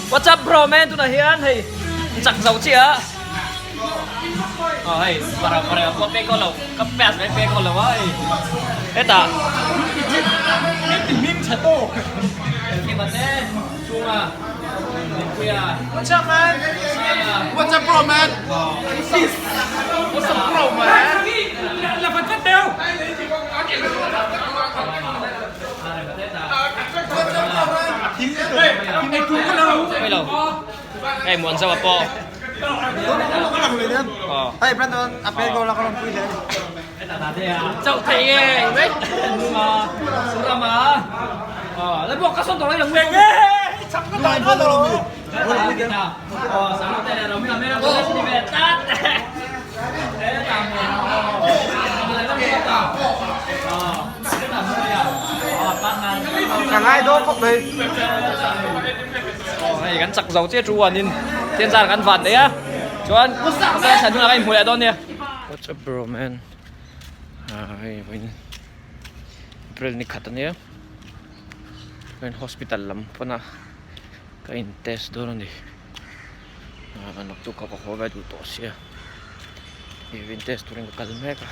What's up bro man tunah hian hei chak zo chiah a aw hei para para ka pe ko lo ka pass mai pe ko lo a hei hetah Hming tha tawk Kima te chunga Dinpuia What's up man What's up bro man What's up bro man Hei muan zauh a pawh. Hei Brandon a pet goal a ka rawn pui hle. Chauh thei nge mai nunga surama la buak ka sawn tawh lai lang nge chak ka dan lo mi. Aw sang te le romi la mera ko ni ve tat. E ta mo. Ka ngai dawn khawp mai. Hei kan chak zo chiah chu uanin tian zar kan van daih a chuan ka thlan hunah ka inhmu leh dawn nia. What's up bro man hei vawiin April ni khat ania vawiin hospital lam pawn a ka in test dawn a ni naktuk kha ka haw ve duh tawh sia hei in test turin ka kal mek a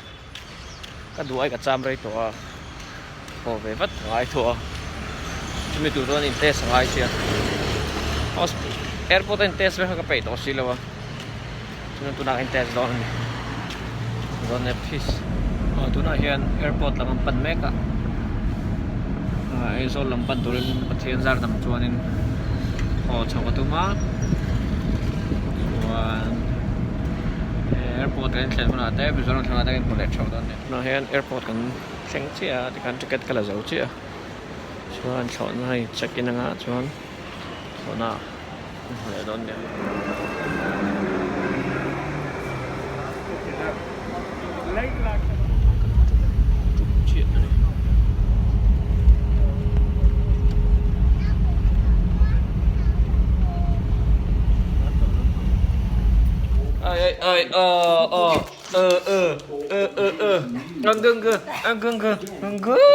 ka duh ai ka cham rei tawh a haw ve vat a ngai tawh a chumi tur chuan in test a ngai sia airport a in test vek kha ka peih tawh si lo a chuan tunah ka in test dawn a ni dawn e peace aw tunah hian airport lam an pan mek a Aizawl lam pan turin Pathian zar dang chuanin haw chho ka tum a chuan airport kan thlen hunah te Mizoram thlen hunah te kan inhmu leh theuh dawn a ni tunah hian airport kan thleng chiah a tikhan ticket ka la zo chiah a chuan thlawhna hei check in anga chuan thlawhna an hmu leh dawn nia. Ai ai ờ ờ ờ ờ ờ ờ ờ ngân ngân ngân ngân ngân ngân ngân.